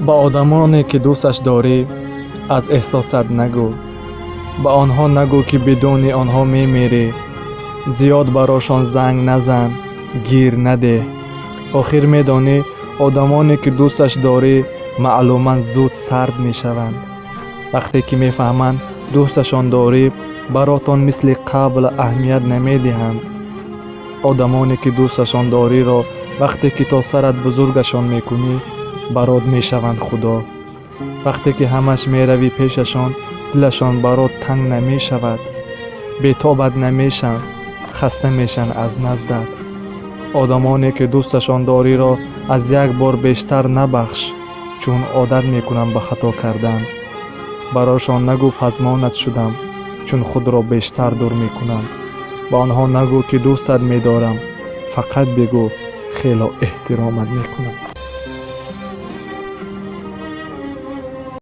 Ба одамоне, ки дӯсташ дорӣ, аз эҳсосат нагӯ. Ба онҳо нагӯ, ки бидуни онҳо мемирӣ. Зиёд барошон занг назан, гир надеҳ. Охир медонӣ, одамоне, ки дӯсташ дорӣ, маълуман зуд сард мешаванд. Вақте ки мефаҳманд, дӯсташон дорӣ, баротон мисли қабл аҳамият намедиҳанд. Одамоне, ки дӯсташон дориро, вақте ки то сарат бузургашон мекунӣ, барот мешаванд худо. Вақте ки ҳамаш меравӣ пешашон, дилашон барот танг намешавад, бетобат намешанд, хаста мешанд аз наздат. Одамоне, ки дӯсташон дориро, аз як бор бештар набахш, чун одат мекунанд ба хато кардан. Барошон нагӯ пазмонат шудам, чун худро бештар дур мекунанд. Ба онҳо нагӯ, ки дӯстат медорам, фақат бигӯ, хело эҳтиромат мекунам.